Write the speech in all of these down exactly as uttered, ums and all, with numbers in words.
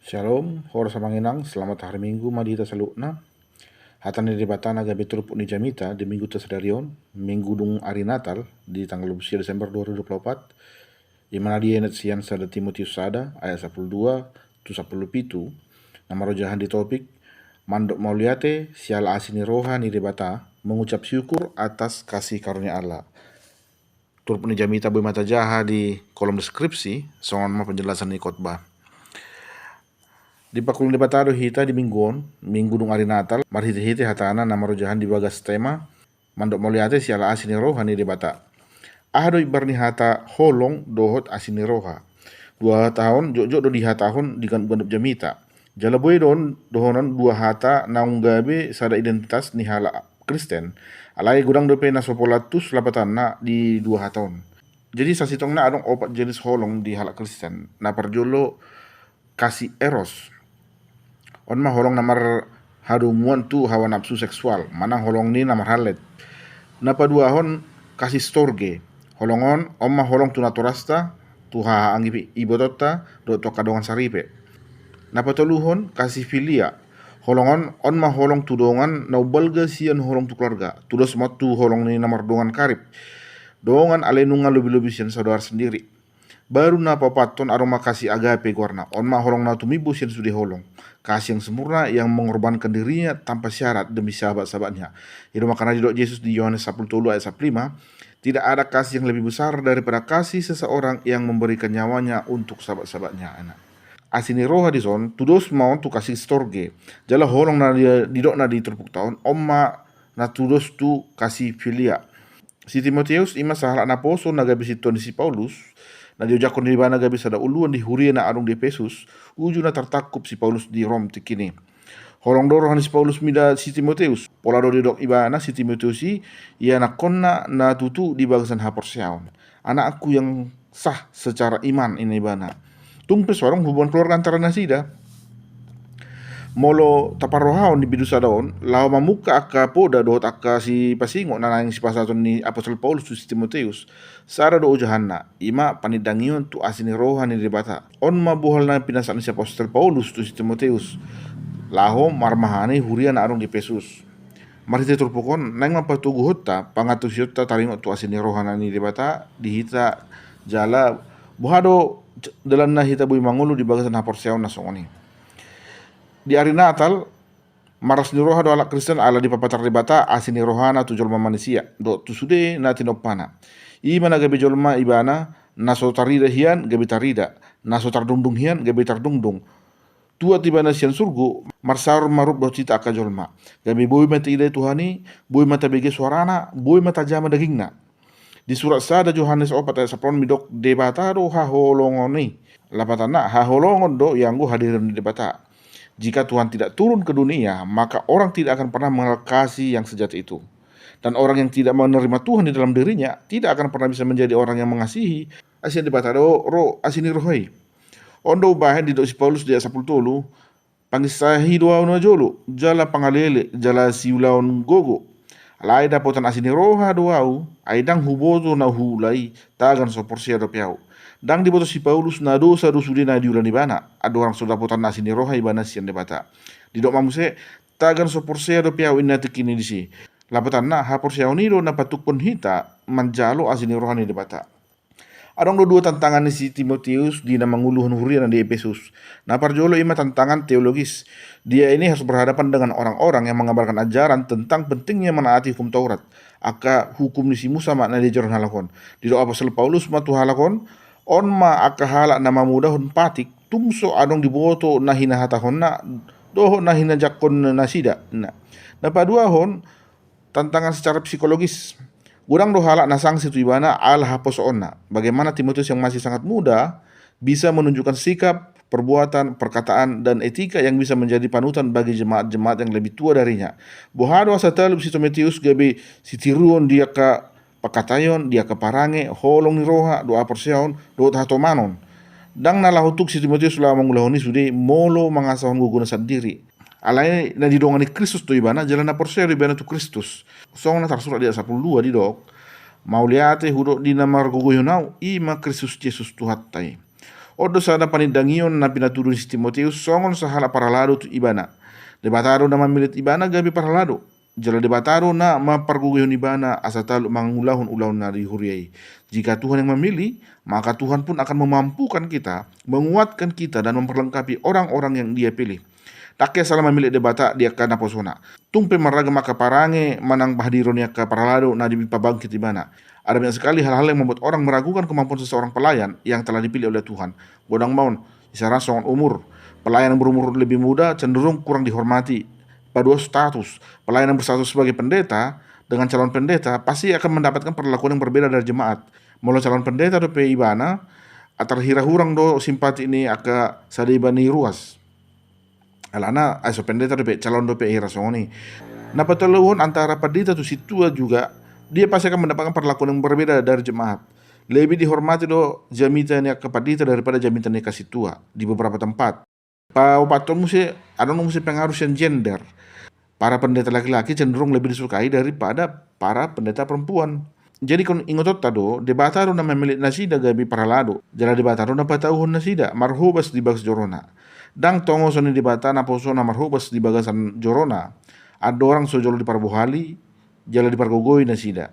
Shalom, horas amang inang, selamat hari Minggu ma di hita saluhutna. Hata ni Debata na gabe turpuk ni jamita di Minggu ta sadari on, Minggu dung ari Natal, di tanggal dua puluh sia Desember dua ribu dua puluh opat. Ima na dienet sian sada Timoteus sada ayat sapulu dua tu sapulu pitu, na marojahan di topik, mandok mauliate siala asi ni roha ni Debata, mengucap syukur atas kasih karunia Allah. Turpuk ni jamita boi ma tajaha di kolom deskripsi, songon ma penjelasan ni khotbah. Dipangkuli Debata do hita di Minggu on, Minggu dung ari Natal, marhitehite hatana na marojahan di bagas tema, mandok mauliate siala asi ni roha ni Debata. Aha do imbar ni hata holong dohot asi ni roha? Dua hata on jotjot do dihatahon di ganup-ganup jamita. Jala boi do on dohonon dua hata naung gabe sada identitas ni halak Kristen. Alai godang dope na so pola tus lapatanna di dua hata on. Jadi sasintongna adong opat jenis holong di halak Kristen. Na parjolo kasih eros. On ma holong na marhadomuan tu hawa napsu seksual, manang holong ni na marhallet. Na paduahon kasih storge. Holong on, on ma holong tu natorasta, tu haha anggi ibotonta, dohot tu angka dongan saripe. Na patoluhon kasih filia. Holong on, on ma holong tu dongan na umbalga sian holong tu keluarga. Tudos ma tu holong ni na mardongan karib. Dongan alai nunga lobi-lobi sian saudara sendiri. Baru na paopathon adong ma kasih agape goarna. On ma holong na tumimbo sian sude holong. Kasih yang sempurna yang mengorbankan dirinya tanpa syarat demi sahabat-sahabatnya. I do makana didok Jesus di Yohanes sapulu tolu ayat sapulu lima, tidak ada kasih yang lebih besar daripada kasih seseorang yang memberikan nyawanya untuk sahabat-sahabatnya. Asi ni roha dison, tudos ma on tu kasih storge. Jala holong na didokna di turpukta on, on ma na tudos tu kasih filia. Si Timoteus ima sahalak naposo na gabe sintua ni si Paulus, na diojakhon ibana gabe sada uluan di huria na adong di Epesus, uju na tartangkup si Paulus di Rom tingkini. Holong do roha ni si Paulus mida si Timoteus, pola do didok ibana si Timoteus i ianakkonna na tutu di bagasan haporseaon. Anakku yang sah secara iman, ninna ibana. Tung pe so adong hubungan keluarga antara nasida. Molo taparrohahon di bindu sada on, laho mamungka angka poda dohot angka sipasingot na naeng sipasahaton ni apostel Paulus tu si Timoteus, sada do ojahanna, ima panindangion tu asi ni roha ni Debata. On ma bohal na pinasahat ni si apostel Paulus tu si Timoteus, laho marmahani huria na adong di Epesus. Marhite turpuk on, naeng ma patoguhonta, pangantusionta taringot tu asi ni roha na ni Debata di hita, jala boha do dalanna hita boi mangolu di bagasan haporseaon na songon i. Di ari Natal, maras ni roha do halak Kristen ala dipapatar Debata asi ni rohana tu jolma manisia, dohot tu sude na tinompana. Ima na gabe jolma ibana, na so tarida hian gabe tarida, na so tardungdung hian gabe tardungdung. Tuat ibana sian surgo, marsaor ma rup dohot hita angka jolma. Gabe boi ma taida Tuhan i, boi ma tabege soarana, boi ma tajama dagingna. Di surat sada Johannes opat ayat sapulu onom didok Debata do haholongon i. Lapatanna, haholongon do ianggo hadirion ni Debata. Jika Tuhan tidak turun ke dunia, maka orang tidak akan pernah mengenal kasih yang sejati itu. Dan orang yang tidak menerima Tuhan di dalam dirinya tidak akan pernah bisa menjadi orang yang mengasihi. Asi ni Debata do ro asi ni roha i. On do umbahen didok si Paulus di ayat sapulu tolu, panginsahi do ahu na jolo, jala pangalele, jala siulaon gogo. Alai dapotan asi ni roha do ahu, ai ndang huboto na huula i, tagan so porsea dope ahu. Ndang diboto si Paulus na dosa do sude na diula ni ibana, andorang so dapotan asi ni roha ibana sian Debata. Didok ma muse, tagan so porsea dope ahu, ninna tingkini disi. Lapatanna, haporseaon i do na patungkon hita manjalo asi ni roha ni Debata. Adong do dua tantangan ni si Timoteus di na manguluhon huria na di Epesus. Na parjolo ima tantangan teologis. Dia ini harus berhadapan dengan orang-orang yang mengabarkan ajaran tentang pentingnya menaati hukum Taurat. Angka hukum ni si Musa ma na diajarhon halak on. Didok apostel Paulus ma tu halak on, on ma angka halak na mamodahon patik, tung so adong diboto na hinahatahonna dohot na hinajangkon nasida. Na, na paduahon, tantangan secara psikologis. Godang do halak na sangsi tu ibana ala haposoonna. Bagaimana Timoteus yang masih sangat muda bisa menunjukkan sikap, perbuatan, perkataan, dan etika yang bisa menjadi panutan bagi jemaat-jemaat yang lebih tua darinya? Boha do asa talup si Timoteus gabe sitiruon di angka pangkataion, di angka parange, holong ni roha, dohot haporseaon, dohot hatomanon? Ndang na laho tuk si Timoteus laho mangulahon i sude molo mangasahon gogona sandiri. Alai na didongani Kristus do ibana, jala na porsea do ibana tu Kristus. Songon na tarsurat di ayat sapulu dua didok, mauliate hudok di na margogoihon ahu, i ma Kristus Jesus Tuhanta i. On do sada panindangion na pinatudu ni si Timoteus songon sahalak parhalado tu ibana. Debata do na mamillit ibana gabe parhalado. Jala Debata do na mampargogoihon ibana asa talu mangulahon ulaon na di huria i. Jika Tuhan yang memilih, maka Tuhan pun akan memampukan kita, menguatkan kita, dan memperlengkapi orang-orang yang Dia pilih. Ndang hea sala mamillit Debata di angka naposona. Tung pe marragam angka parange manang hadiron ni angka parhalado na dipabangkit ibana. Ada banyak sekali hal-hal yang membuat orang meragukan kemampuan seseorang pelayan yang telah dipilih oleh Tuhan. Godang ma on, isarana songon umur. Pelayan yang berumur lebih muda cenderung kurang dihormati. Paduahon status. Pelayan yang berstatus sebagai pendeta dengan calon pendeta pasti akan mendapatkan perlakuan yang berbeda dari jemaat. Molo calon pendeta dope ibana, atar hira hurang do simpati ni angka sada iba ni ruas. Alana, ai so pendeta dope, calon dope hira songon i. Na patoluhon, antara pandita tu sintua juga, dia pasti akan mendapatkan perlakuan yang berbeda dari jemaat. Lebih dihormati do jamita ni angka pandita daripada jamita ni angka sintua di beberapa tempat. Paopathon muse, adong muse pengaruh sian gender. Para pendeta laki-laki cenderung lebih disukai daripada para pendeta perempuan. Jadi ingkon ingotonta do, Debata do na mamillit nasida gabe parhalado, jala Debata do na patauhon nasida marhobas di bagas jorona. Ndang tongoson ni Debata naposona marhobas di bagasan jorona, andorang so jolo diparbohali jala dipargogoi nasida.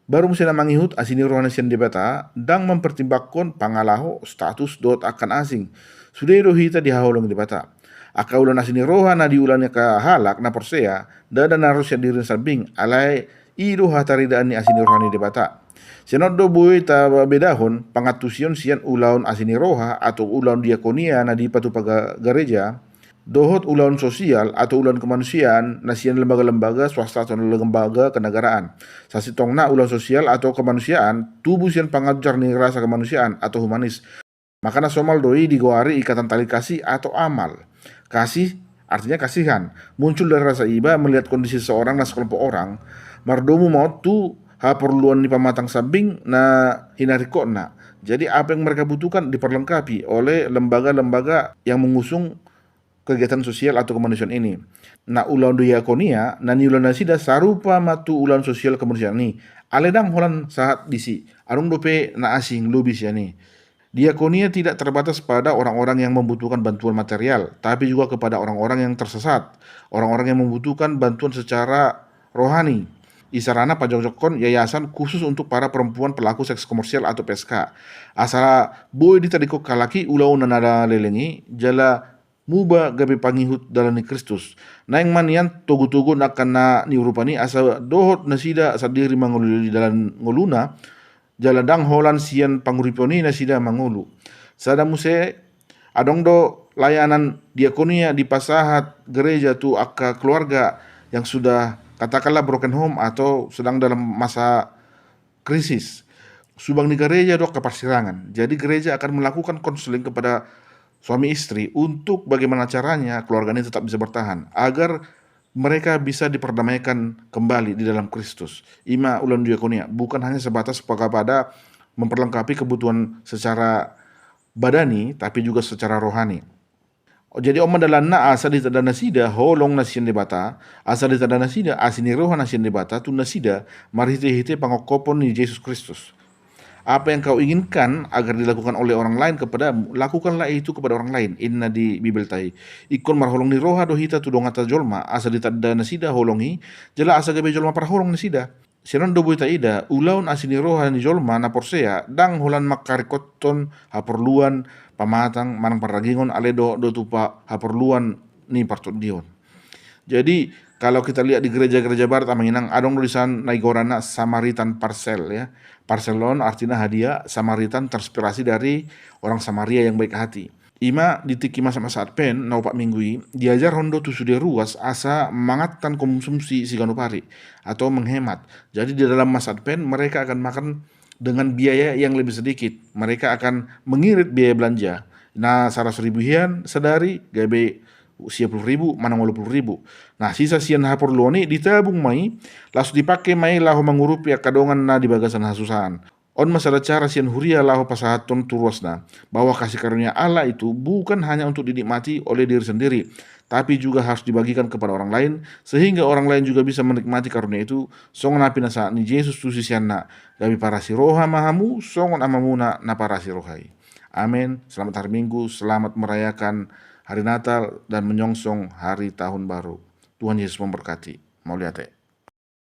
Baru muse na mangihut asi ni roha na sian Debata ndang mempertimbangkon pangalaho, status dohot angka na asing. Sude do hita dihaholongi Debata. Angka ulaon asi ni roha na diula ni angka halak na porsea, ndada na ro sian diri na sambing, alai i do hataridaan ni asi ni roha ni Debata. Sian on do boi tabedahon pangantusion sian ulaon asi ni roha atau ulaon diakonia na dipatupa ga-, gareja, dohot ulaon sosial atau ulaon kemanusiaan na sian lembaga-lembaga swasta atau lembaga kenegaraan. Sasintongna ulaon sosial atau kemanusiaan tubu sian panganjar ni rasa kemanusiaan atau humanis. Makana somal do i digoari ikatan tali kasih atau amal. Kasih artinya kasihan, muncul dari rasa iba melihat kondisi seseorang dan sekelompok orang. Mardomu ma on tu haporluan ni pamatang sambing na hinaringkotna. Jadi apa yang mereka butuhkan diperlengkapi oleh lembaga-lembaga yang mengusung kegiatan sosial atau kemanusiaan ini. Na ulaon diakonia na niula nasida sarupa ma tu ulaon sosial kemanusiaan i. Alai ndang holan sahat disi, adong dope na asing lobi sian i. Diakonia tidak terbatas pada orang-orang yang membutuhkan bantuan material, tapi juga kepada orang-orang yang tersesat, orang-orang yang membutuhkan bantuan secara rohani. Isarana pajongjonghon yayasan khusus untuk para perempuan pelaku seks komersial atau P S K. Asa boi ditadingkon halak i ulaonna na leleng i, jala muba gabe pangihut dalan ni Kristus. Naeng ma nian togu-togu angka na niurupan i asa dohot nasida sandiri mangolu di dalan ngoluna, jala ndang holan sian panguripan i nasida mangolu. Sada muse, adong do layanan diakonia dipasahat gereja tu angka keluarga yang sudah katakanlah broken home atau sedang dalam masa krisis. Subang ni gareja do angka parsirangan. Jadi gereja akan melakukan konseling kepada suami istri untuk bagaimana caranya keluarga ini tetap bisa bertahan, agar mereka bisa diperdamaikan kembali di dalam Kristus. I ma ulaon diakonia, bukan hanya sebatas kepada memperlengkapi kebutuhan secara badani, tapi juga secara rohani. Jadi on ma dalanna asa ditanda nasida holong na sian Debata, asa ditanda nasida asi ni roha na sian Debata tu nasida marhite-hite pangophopon ni Jesus Kristus. Apa yang kau inginkan agar dilakukan oleh orang lain kepadamu, lakukanlah itu kepada orang lain, inna di Bibelta i. Ingkon marholong ni roha do hita tu donganta jolma, asa ditanda nasida holong i, jala asa gabe jolma parholong nasida. Sian on do boi taida, ulaon asi ni roha ni jolma na porsea ndang holan mangharingkothon haporluan pamatang manang pardagingon, alai dohot do tu pa-, haporluan ni partondion. Jadi, kalau kita lihat di gereja-gereja barat, Amang Inang, adong do di san na igoarna Samaritan Parcel, ya. Parcel on artina hadiah, Samaritan terinspirasi dari orang Samaria yang baik hati. I ma di tingki masa-masa Advent, na opat minggu i, diajarhon do tu sude ruas asa mangantan konsumsi siganup ari, atau menghemat. Jadi di dalam masa Advent, mereka akan makan dengan biaya yang lebih sedikit. Mereka akan mengirit biaya belanja. Na saratus ribu hian sadari, gabe sia pulu ribu, manang ualu pulu ribu. Nah, sisa sian haporluan i ditabung ma i, laos dipake ma i laho mangurupi angka dongan na di bagasan hasusaan. On ma sada cara sian huria laho pasahathon tu ruasna, bahwa kasih karunia Allah itu bukan hanya untuk dinikmati oleh diri sendiri, tapi juga harus dibagikan kepada orang lain, sehingga orang lain juga bisa menikmati karunia itu, songon na pinasahat ni Jesus tu siseanna, gabe parasi roha ma hamu, songon Amamuna na parasi roha i. Amen. Selamat hari Minggu, selamat merayakan hari Natal dan menyongsong hari tahun baru. Tuhan Yesus memberkati. Mauliate.